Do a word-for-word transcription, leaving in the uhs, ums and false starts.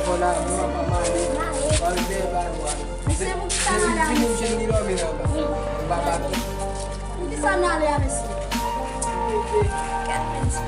telefòn la, mwen pa male. Mwen te ba lwa. Mesye, pou ki sa n ale a mesye? Pou ki sa n ale a mesye? Kèt mesye.